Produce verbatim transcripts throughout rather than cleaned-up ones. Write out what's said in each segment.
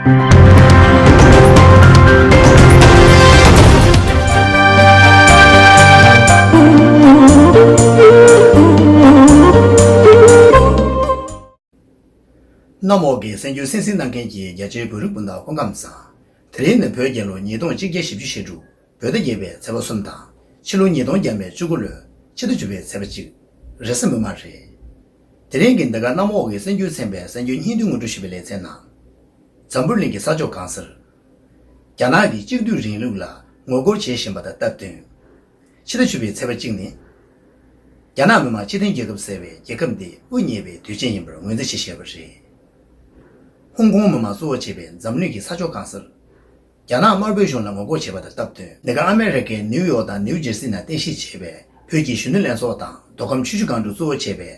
གནམ་འོག་གི་གསར་འགྱུར་གསན་གཟིགས་གནང་མཁན་གྱི་རྒྱ་ཆེའི་བོད་རིགས་སྤུན་ཟླ་སྐུ་ཁམས་བཟང་། དེ་རིང་ནི་བོད་རྒྱལ་ལོ་ཉིས་སྟོང་གཅིག་བརྒྱ་བཞི་བཅུ་ཞེ་དྲུག་བོད་ཟླ་བརྒྱད་པའི་ཚེས་པ་གསུམ་དང་། ཕྱི་ལོ་ཉིས་སྟོང་བརྒྱ་མེད་བཅུ་དགུ་ལོའི་ཕྱི་ཟླ་བཅུ་པའི་ཚེས་པ་གཅིག་རེས་གཟའ་མིག་དམར་རེད། དེ་རིང་གི་འདི་ག་གནམ་འོག་གི་གསར་འགྱུར་ཚན་པའི་གསར་འགྱུར་སྙིང་བསྡུས་ངོ་སྤྲོད་ཞུས་པའི་ལེ་ཚན་ནང་། འཛམ་བུ་གླིང་གི་ས་ཕྱོགས་གང་སར། རྒྱ་ནག་གིས་གཅིག་སྡུད་རིང་ལུགས་ལ་ངོ་རྒོལ་བྱེད་བཞིན་པ་དང་སྟབས་བསྟུན། ཕྱི་ཟླ་བཅུ་པའི་ཚེས་པ་གཅིག་ནི། རྒྱ་ནག་མི་དམངས་སྤྱི་མཐུན་རྒྱལ་ཁབ་ཟེར་བའི་རྒྱལ་ཁབ་འདི་དབུ་བརྙེས་པའི་དུས་ཆེན་ཡིན་པར་ངོས་འཛིན་བྱེད་བཞིན་པ་རེད། ཧོང་ཀོང་མི་དམངས་གཙོ་བོ་བྱས་པའི་འཛམ་གླིང་གི་ས་ཕྱོགས་གང་སར། རྒྱ་ནག་དམར་པོའི་གཞུང་ལ་ངོ་རྒོལ་བྱས་པ་དང་སྟབས་བསྟུན། འདི་ག་ཨ་མེ་རི་ཀའི་ནིའུ་ཡོག་དང་ནིའུ་ཇེར་སི་ནང་རྟེན་གཞི་བྱས་པའི་བོད་ཀྱི་གཞོན་ནུ་ལྷན་ཚོགས་དང་མདོ་ཁམས་ཆུ་བཞི་སྒང་དྲུག་གཙོ་བོ་བྱས་པའི་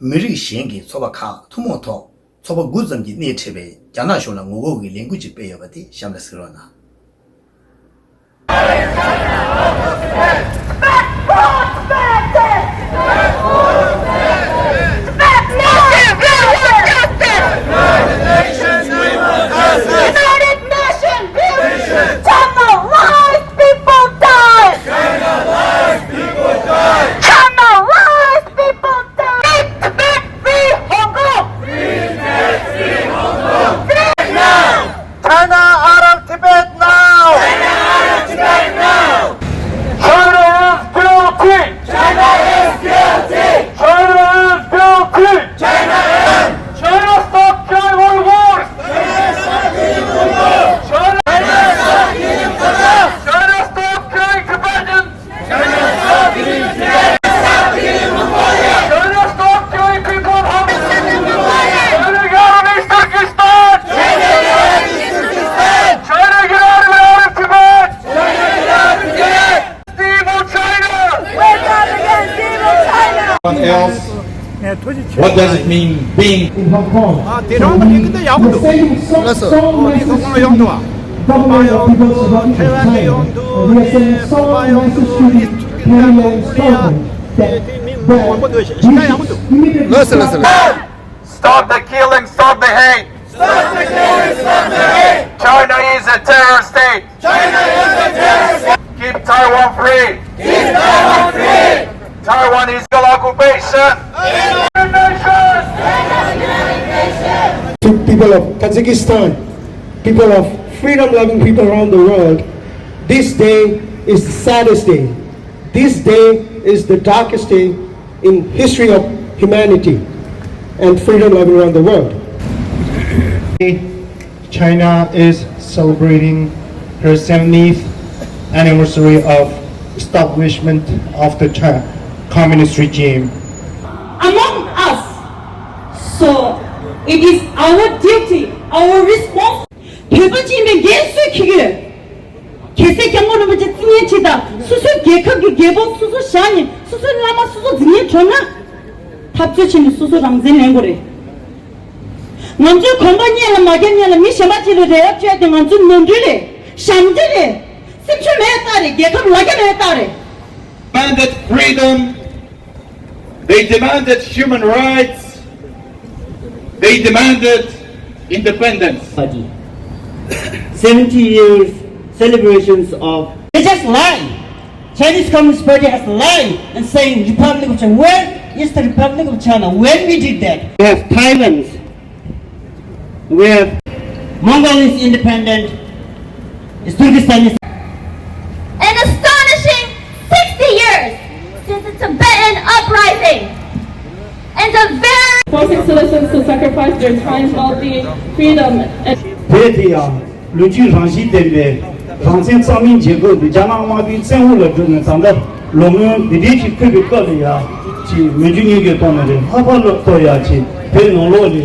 མི་རིགས་གཞན་གྱི་ཚོགས་པ་ཁག་ཐུན་མོང་ཐོག་ཚོགས་པ་དགུ་ཙམ་གྱིས་སྣེ་ཁྲིད་པའི་རྒྱ་ནག་གཞུང་ལ་ངོ་རྒོལ་གྱི་ལས་འགུལ་ཅིག་སྤེལ་ཡོད་པ་དེ་གཤམ་ལ་གཟིགས་རོགས་གནང་། United Nations, we want justice! United Nations, we want justice! China lies, people die! China lies, people die! China lies, people die! Free Tibet, free Hong Kong! Free Tibet, free Hong Kong! Free now! China out of Tibet now! China out of Tibet now! China is guilty! China is guilty! China is guilty! China is China stop killing Uyghurs! China stop killing Uyghurs! China stop killing Uyghurs! China stop killing Tibetans! China stop killing Tibetans! China stop killing Uyghurs! China stop killing people of Hong Kong! China get rid of Turkestan! China get rid of Turkestan! China get out of, out of Tibet! China get out of Tibet! Evil China! Wake up against evil China! What else? What does it mean being in Hong Kong? ཨ་དེ་རང་གི་ལས་འགུལ་འདི་ཡག་པོ་འདུག་ལགས་སོ། ཨོ་དེ་ཁོ་ཁོང་ཡོང་འདུག་ཨ། ཁོང་ཡོང་འདུག་ཐའེ་ཝན་ལ་ཡོང་འདུག་ཨེ་ཁོང་ཡོང་འདུག་ཨེ་ཐུགས་རྗེ་ཆེ། ཨ་ཁོང་ཡོང་འདུག་ཨེ་དེ་མི་མང་པོ་འདུག་ཞིང་ཁ་ཡག་པོ་འདུག་ལགས་སོ་ལགས་སོ་ལགས་སོ། Stop the killing, stop the hate! Stop the killing, stop the hate! China is a terror state! China is a terror state! Keep Taiwan free! Keep Taiwan free! Taiwan is illegal occupation! United Nations! To people of Kazakhstan, people of freedom-loving people around the world, this day is the saddest day. This day is the darkest day in history of humanity and freedom loving around the world. China is celebrating her seventieth anniversary of establishment of the Chi- communist regime. Among us. So, it is our duty, our response. བོད་པ་ཅིག་ཡིན་པའི་འགན་སུས་འཁྱེར་གྱི་ཡོད། གལ་སྲིད་སྐྱབས་མགོན་རིན་པོ་ཆེ་རྩིས་ཉེས་ཁྲིད་དང་སོ་སོའི་རྒྱལ་ཁབ་ཀྱི་རྒྱལ་པོ་སོ་སོ་བཞག་ནས་སོ་སོའི་བླ་མ་སོ་སོ་རྩིས་ཉེས་གྲོངས་ན། འཐབ་རྩོད་བྱས་ནས་སོ་སོ་རང་བཙན་ལེན་དགོས་རེད། ང་ཚོའི་གོམ་པ་སྙེག་ལ་མ་བརྒྱབ་སྔོན་ལ་མི་གཞན་པ་ཅིག་ལ་རེ་བ་བཅོལ་ཏེ་ང་ཚོའི་ནོར་འཁྲུལ་རེད། ཞབས་འདྲེན་རེད། སེམས་ཤུགས་མེད་རྟགས་རེད། རྒྱལ་ཁབ་ལ་རྒྱ་མེད་རྟགས་རེད། Demanded freedom. They demanded human rights. They demanded independence. Party. seventy years celebrations of. They just lie. Chinese Communist Party has lied and saying Republic of China. Where is the Republic of China? When we did that? We have Thailand. We have Mongolia is independent. Is Turkestan is An astonishing sixty years since the Tibetan uprising and the very forcing citizens to sacrifice their time, wealth, freedom, and དེ་དེ་ཡང་ལོ་རྒྱུས་རང་བཞིན་ལྡན་པའི་རང་བཙན་གཙང་མའི་རྒྱལ་ཁབ་འདི་རྒྱ་ནག་དམར་པོའི་བཙན་འོག་ལ་བསྒྲུབས་ནས་ད་ལྟ་ལོ་ངོ་འདི་འདྲའི་ཅིག་འཁོད་པའི་སྐབས་ལ་ཡ་ཅིག་མི་རྒྱུ་གཉིས་ཀྱི་ཐོག་ནས་རེད། ལྷག་པར་དུ་ཡ་ཅིག་བོད་ནང་ལོགས་ལ་ཡ།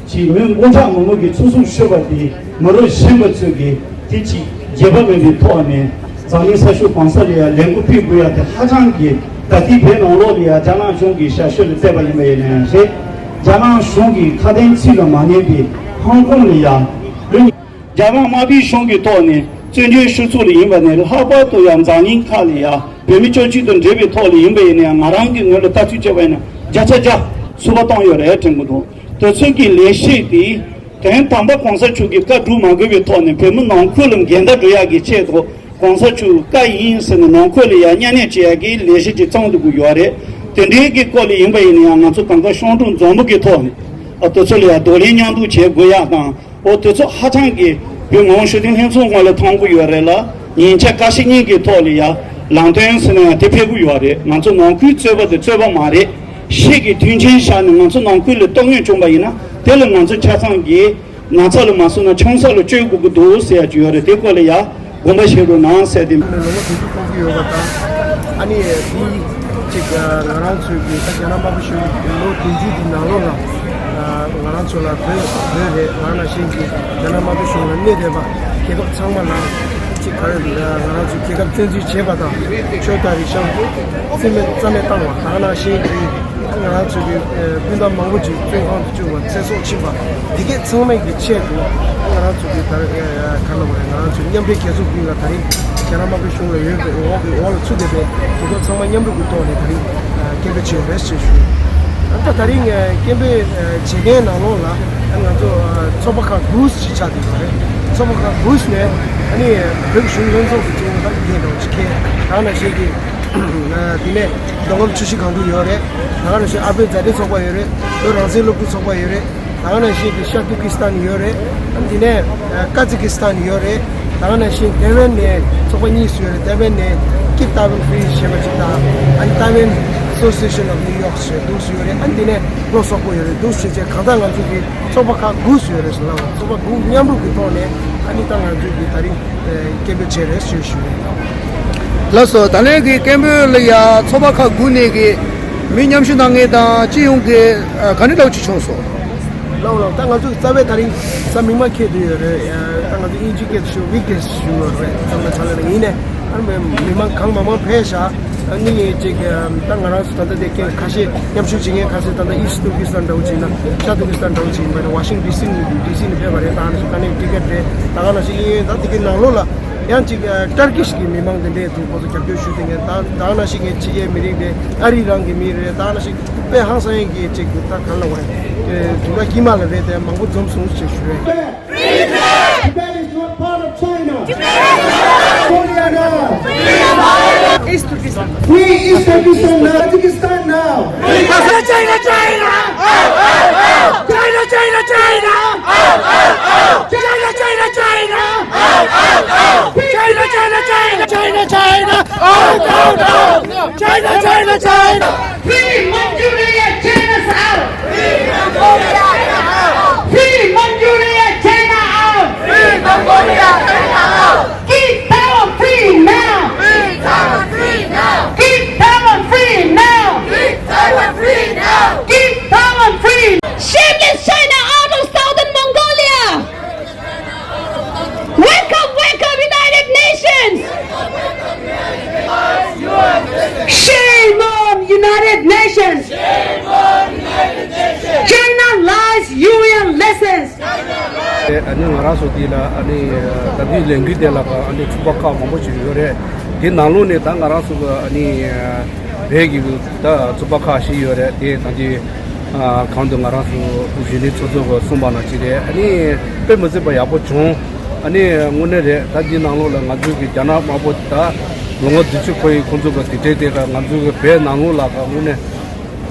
ཅིག་མི་དངངས་སྐྲག་ངོ་མ་གི་ཚོགས་ཚུགས་ཤོར་བ་དེ་མི་རབས་གཞོན་པ་ཚོས་ཀྱིས་དེ་ཅིག་རྗེད་པ་མེད་པའི་ཐོག་ནས་འཛམ་གླིང་ས་ཕྱོགས་གང་ས་ལ་ཡང་ལས་འགུལ་སྤེལ་དགོས་ཡ་དེ་ཧ་ཅང་གི་ད་ལྟའི་བོད་ནང་ལོགས་ལ་ཡང་རྒྱ་ནག་གཞུང་གི་ཞབས་ཞུ་ལ་བལྟས་པ་ཡིན་པ་ཡིན་ན་ཡང་རེད། རྒྱ་ནག་གཞུང་གི་ཁ་དན་ཚིག་ལ་མ་ཉན་པའི་ཧོང་ཀོང་ལ་ཡང་ལོ་རྒྱ་ནག་དམར་པོའི་གཞུང་གི་ཐོག་ནས་བཙན་བྱོལ་སྤྱི་ཚོགས་ལ་ཡིན་པ་ནས་ལྷག་པར་དུ་ཡང་འཛམ་གླིང་ཁག་ལ་ཡང་བོད་མི་བཅའ་བརྒྱུད་དང་འབྲེལ་བའི་ཐོག་ལ་ཡིན་པ་ཡིན་ན་ཡང་ང་རང་གི་ངོས་ལ་ལྟ་ཚུལ་བྱས་པ་ཡིན་ན་བརྒྱ་ཆ་བརྒྱ་ཚུགས་པ་བཏང་ཡོད་རེད་དྲན་གྱི་འདུག་དེ་ཚོ་གི་ལས་བྱེད་དེ། དོན་དམ་པ་གོང་ས་མཆོག་གི་བཀའ་སྒྲུབ་མ་དགོས་པའི་ཐོག་ནས་བོད་མི་ནང་ཁུལ་ལ་འགལ་ཟླ་འགྲོ་ཡག་གི་ཆེད་དུ་གོང་ས་མཆོག་བཀའ་ཡིན་ཟེར་ནས་ནང་ཁུལ་ལ་ཡང་གཉའ་གནོན་བྱེད་ཡག་གི་ལས་གཞི་ཅིག་བརྩམས་འདུག་གི་ཡོད་རེད། དེ་འདྲའི་གི་སྐོར་ལ་ཡིན་པ་ཡིན་ན་ཡང་ང་ཚོ་གངས་དཀར་གཤོང་དྲུང་འཛོམས་པོ་གི་ཐོག་ནས་ཨ་དེ་ཚོ་ལ་ཡང་གདོང་ལེན་མཉམ་དུ་བྱེད་དགོས་ཡག་དང་། ཨོ་དེ་ཚོ་ཧ་ཅང་གི་བོད་མི་མང་སྤྱི་འཐུས་ལྷན་ཚོགས་ངོས་ལ་མཐོང་གི་ཡོད་རེད་ལ། ཉིན་ཆ་ཁ་ཤས་གཉིས་ཀྱི་ཐོག་ལ་ཡ་ལམ་སྟོན་ཟེར་ན་ཡང་དེ་ཕེབས་ཀྱི་ཡོད་རེད། ང་ཚོ་ནང་ཁུལ་རྩོད་པ་དེ་རྩོད་པ་མ་རེད། ཤེད་ཀྱི་མཐུན་རྐྱེན་བཞག་ནས་ང་ཚོ་ནང་ཁུལ་ལ་གཏོར་རྒོལ་བྱུང་པ་ཡིན་ན་དེ་ལ་ང་ཚོ་ཆ་ཚང་གིས་ན་ཚ་ལ་མ་སོང་ན་ཆང་ས་ལ་བཅོལ་དགོས་ཀྱི་འདུག་ཟེར་ཡ་ཅིག་ཡོད་རེད། དེ་སྐོར་ལ་ཡ་དགོངས་པ་བཞེས་རོགས་གནང་ཟེར་ཏེ། ལོ་ངོ་དྲུག་ཅུ་འཁོར་གྱི་ཡོད་པ་དང་། ཨ་ནི་དེ་གཅིག་ང་རང་ཚོའི་གི་ད་རྒྱ་ནག་དམར་པོ་གཞུང་ལོ་བདུན་ཅུ་གི་ནང་ལོགས་ལ་ང་རང་ཚོ་ལ་བོད་བོད་རེད། ང་ནང་བཞིན་གྱི་རྒྱ་ནག་དམར་པོ་གཞུང་ལ་གནོད་བསྡད་པ་རྒྱལ་ཁབ་ཚང་མ་ལ་གཅིག་ག་རེ་ང་རང་ཚོའི་རྒྱལ་ཁབ་བཙན་འཛུལ་བྱས་པ་དང་། ཆོས་དང་རིག་གཞུང་རྩིས་མེད་རྩ་མེད་བཏང་བ། ད་ག་ནང་བཞིན་གྱི་ང་རང་ཚོའི་གི་སྤུན་ཟླ་མང་པོ་ཅིག་བཙོན་ཁང་དུ་བཅུག་པ། ཚེ་སྲོག་ཕྱིན་པ་འདི་གས་ཚང་མའི་གི་ཆེད་དུ་ང་རང་ཚོ་གི་ད་རེས་ག་ལ་བ་རེད། ང་རང་ཚོའི་མཉམ་འབྲེལ་རྒྱལ་ཚོགས་ཀུན་ལ་ད་རིང་རྒྱ་ནག་དམར་པོའི་གཞུང་ལ་ཡོད་པའི་འོག་གི་འོག་ལ་ཚུད་བསྡད་པའི་རྒྱལ་ཁབ་ཚང་མ་མཉམ་རུབ་ཀྱི་ཐོག་ནས་ད་རིང་སྐད་འབོད་བྱས་ཡོད་རེད་ཅེས་ཞུ། ད་ད་རིང་སྐད་འབོད་བྱེད་མཁན་ནང་ལོགས་ལ་ང་ཚོ་ཚོགས་པ་ཁག་དགུ་ཞིག་ཆགས་བསྡད་ཡོད་རེད། ཚོགས་པ་ཁག་དགུ་ནས་ཨ་ནི་བོད་གཞུང་ལྷན་ཚོགས་ཀྱི་གཙོ་བོ་ད་རྒན་རོགས་ཅིག་མཁན་ད་ག་ནང་བཞིན་གྱི་དེ་ནས་མདོ་ཁམས་ཆུ་བཞི་སྒང་དྲུག་ཡོད་རེད། ད་ག་ནང་བཞིན་ཨ་ཕའི་མཛའ་འབྲེལ་ཚོགས་པ་ཡོད་རེད། བོད་རང་བཙན་སློབ་ཕྲུག་ཚོགས་པ་ཡོད་རེད། ད་ག་ནང་བཞིན་གྱི་ཤར་ཏུར་ཀི་སི་ཐན་ཡོད་རེད། ཨ་ནི་དེ་ནས་ཀ་ཛི་ཀི་སི་ཐན་ཡོད་རེད། ད་ག་ནང་བཞིན་ཐའེ་ཝན་ནས་ཚོགས་པ་གཉིས་སུ་ཡོད་རེད། ཐའེ་ཝན་ནས་Keep Taiwan Free ཞེས་པ་ཅིག་དང་། ཨ་ནི་Taiwan Association of New York ཞེས་འདུག་སུ་ཡོད་རེད། ཨ་ནི་དེ་ནས་བློ་སོག་པོ་ཡོད་རེད། འདུག་སུ་བྱས་གང་ལྟར་ང་ཚོ་གི་ཚོགས་པ་ཁག་དགུ་སུ་ཡོད་རེད་ཟེར་ལབ་པ། ཚོགས་པ་དགུ་མཉམ་རུབ་ཀྱི་ཐོག་ནས་ཨ་ནི་ད་ང་ཚོ་གི་ད་རིང་སྐད་འབོད་བྱས་རེད་ཞེས་ཞུ་རེད། ལགས་སོ། ད་ལན་གྱི་སྐད་འབོད་ལ་ཡ་ཚོགས་པ་ཁག་དགུ་ནས་ཀྱི་མི་མཉམ་ཞུགས་གནང་མཁན་དང་སྤྱི་ཡོངས་ཀྱི་ཨ་ག་འདྲ་ལབ་ཅིག་བྱུང་སོང་། ལགས་ལགས། ད་ང་ཚོ་རྩ་བའི་ད་རིང་གཟའ་མིག་དམར་འཁེལ་བསྡད་ཡོད་རེད། ད་ང་ཚོ་དབྱིན་ཇིའི་སྐད་དུ་ཞུ་ཝིག་ཌེ་ཞུ་ཡོད་རེད། ཚང་མ་ཚང་ལ་ཡིན་ནས་ཨ་མི་མང་གང་མང་མང་ཕེབས་ཤག་ཨ་ནི་ཅིག་ད་ང་རང་ཚོ་ད་ལྟ་དེ་སྐད་ཁ་ཤས་མཉམ་ཞུགས་བྱེད་མཁན་ཁ་ཤས་ད་ལྟ་ཨི་སི་ཊུར་ཀི་སི་ཐན་འདྲ་བོ་ཅིག་ན་ཤར་ཏུར་ཀི་སི་ཐན་འདྲ་བོ་ཅིག་ཡིན་པ་རེད། ཝ་ཤིང་ཌི་སི་ནས་ཌི་སི་ནས་ཕེབས་པ་རེད། ད་ང་ཚོ་དཀའ་ལས་ཊི་ཀེ་ཊི་རེད། ད་ག་ནང་བཞིན་ཡིན་ཡོད། ད་དེ་གའི་ནང་ལོགས་ལ་ཡང་ཅིག་ཊར་ཀི་ཤི་གི་མི་མང་དེ་འདྲས་འདུག་ཁོ་ཚོ་རྒྱབ་སྐྱོར་ཞུ་དེ་ངས་ད་ད་ག་ནང་བཞིན་ངའི་ཕྱི་རྒྱལ་མི་རིགས་རེད། ཨ་རི་རང་གི་མི་རེད། ད་ག་ནང་བཞིན་དཔེ་ཧང་སང་ཡིན་གྱི་ཅིག་ད་ག་ལ་བ་རེད། དུ་ར་ཀི་མ་ལ་རེད། དེ་མང་པོ་འཛོམས་སོང་ཞེས་ཞུ་རེད། Tibet is not part of China. Mongolia now. East Turkestan. Free East Turkestan now. Tajikistan now. China, China, China. China, China, China. China, China, China. China, China, China. China, China. Out, out, out. China, China, China. Free Manchuria, China's out! Free Manchuria, China out! Free Manchuria, China out! Free Manchuria, China out! Keep Taiwan free now! Keep Taiwan free now! Keep Taiwan free now! Keep Taiwan free now! Keep Taiwan free! Shameless China out of southern Mongolia! Welcome, welcome, United Nations! Shame on United Nations! China lies, U N listens! ཨ་ནི་ང་རང་ཚོ་འདི་ལ་ཨ་ནི་ད་ལྟའི་ལས་འགུལ་དེ་ལ་ཨ་ནི་ཚོགས་པ་ཁག་མང་པོ་ཞིག་ཡོད་རེད། དེ་ནང་ལོགས་ནས་ད་ང་རང་ཚོ་ཨ་ནི་བོད་ཀྱི་ད་ཚོགས་པ་ཁག་ཞིག་ཡོད་རེད། དེ་ད་ལྟའི་ཨ་གང་དུ་ང་རང་ཚོ་གཞོན་ནུ་ཚོགས་གཙོ་གིས་གསུངས་པ་ནང་བཞིན་རེད། ཨ་ནི་དཔེ་མི་སྲིད་པ་ཡག་པོ་བྱུང་། ཨ་ནི་དངོས་གནས་རེད། ད་འདི་ནང་ལོགས་ལ་ང་ཚོའི་གི་རྒྱ་ནག་དམར་པོ་ད་ལོ་ངོ་བདུན་ཅུ་འཁོར་ཡི་ཁོང་ཚོ་གི་དེ་གྲས་དེ་ག་ང་ཚོའི་གི་བོད་ནང་ལོགས་ལ་ག་དངོས་གནས་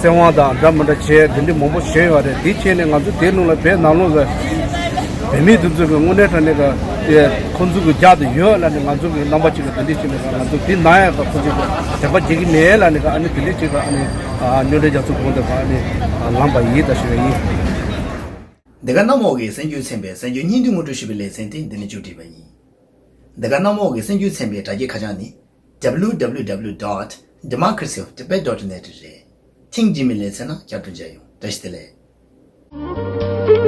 བཙན་དབང་དང་འདྲ་མི་འདྲ་བྱས་དེ་འདྲ་མང་པོ་བྱས་ཡོད་རེད། དེ་བྱས་ནས་ང་ཚོ་དེ་ནང་ལ་བོད་ནང་ལོགས་ལ་བོད་མི་དེ་ཚོ་གི་དངོས་གནས་དྲང་གནས་ག་ཁོང་ཚོ་གི་རྒྱག་ཏུ་ཡོད་ལབ་ནས་ང་ཚོ་གི་རྣམ་པ་ཅིག་ལ་དེ་འདྲ་བྱས་ནས་ང་ཚོ་དེ་ན་ཡང་ག་ཁོང་ཚོ་གི་དྲན་པ་བརྗེད་ཀྱི་མེད་ལབ་ནས་ག་ཨ་ནི་དེ་འདྲ་ཅིག་ག་ཨ་ནི་སྨྱོ་འདྲེ་རྒྱག་ཚུལ་གོང་དུ་ག་ཨ་ནི་ལངས་པ་ཡིན་ད་ཞུ་བ་ཡིན། འདི་ག་གནམ་འོག་གི་གསར་འགྱུར་ཚན་པའི་གསར་འགྱུར་སྙིང་བསྡུས་ངོ་སྤྲོད་ཞུས་པའི་ལེ་ཚན་དེ་འདི་ནས་མཇུག་བསྒྲིལ་བ་ཡིན། འདི་ག་གནམ་འོག་གི་གསར་འགྱུར་ཚན་པའི་དྲ་རྒྱའི་ཁ་བྱང་ནི། W W W dot democracy of tibet dot net རེད། ཐེངས་རྗེས་མའི་ལེ་ཚན་ནང་བསྐྱར་དུ་མཇལ་ཡོང་། བཀྲ་ཤིས་བདེ་ལེགས།